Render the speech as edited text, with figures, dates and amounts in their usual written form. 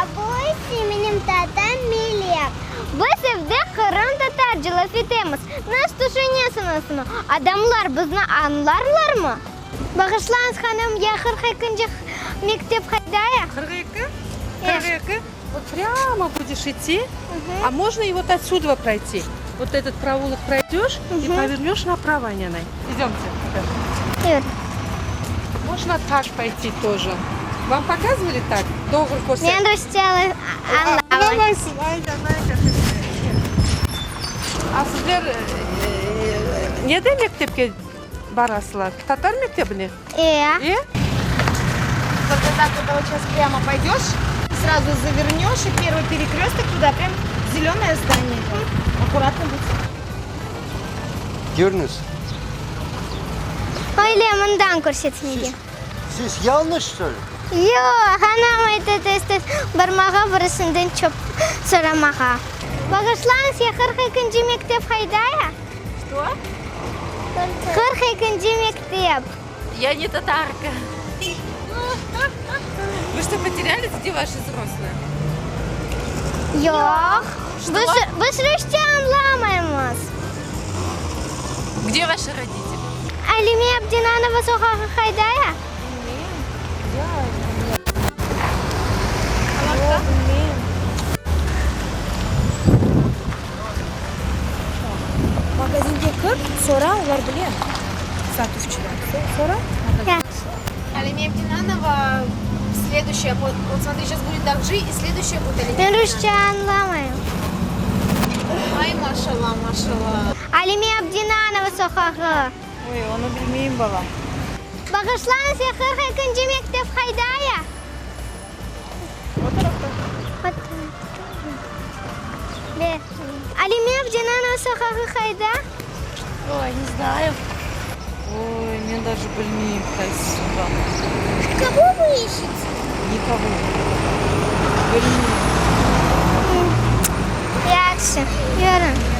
Babusi, menim tatam Melek. Biz evde qırımtatarca laf etemiz. Nasıl tüşünesiñizmi, adamlar bizni añlarlarmı? Bağışlañız, hanım, ya 42-nci mektep qayda ya? 42? 42? Вот прямо будешь идти, а можно и вот отсюда пройти. Вот этот проулок пройдешь и повернешь направо, Нянай. Идемте. Yürü. Можно так пойти тоже. Вам показывали так? Doğru körse. Men rusça añlamayım. A sizler nede mektepke barasılar? Tatar mektebine? E. E? Вот так вот, вот сейчас прямо пойдешь, сразу завернешь, и первый перекресток туда, прям зеленое здание. Аккуратно будь. Yürüñiz. Öyle mından körsetmege. Siz yañlış что ли? Yoq, anam ayta tez-tez barmağa birisinden çoq soramağa. Bağışlañız, ya 42-nci mektep qayda ya? Что? 42-nci mektep. Я не татарка. Вы что, потерялись? Где ваши взрослые? Yoq. Biz, biz rusça añlamaymız. Где ваши родители? Alime Abdinanova soqağı qayda ya? Magazinge kir, sora, olar bile. Satuvcılar. Sora. Алиме Абдинанова, следующая, вот, вот смотри, сейчас будет Давжи, и следующая будет Алиме Men rusça añlamayım. Ay, maşalla, maşalla. Alime Abdinanova soqağı. Oy, onı bilmeyim, balam. Bağışlañız, ya 42-nci mektep qayda ya? O tarafta. Be. Alime Abdinanova soqağı qayda? Ой, не знаю. Oy, men даже bilmeyim qaysı soqaq. Кого вы ищете? Никого. Bilmeyim. Yahşı, yürü.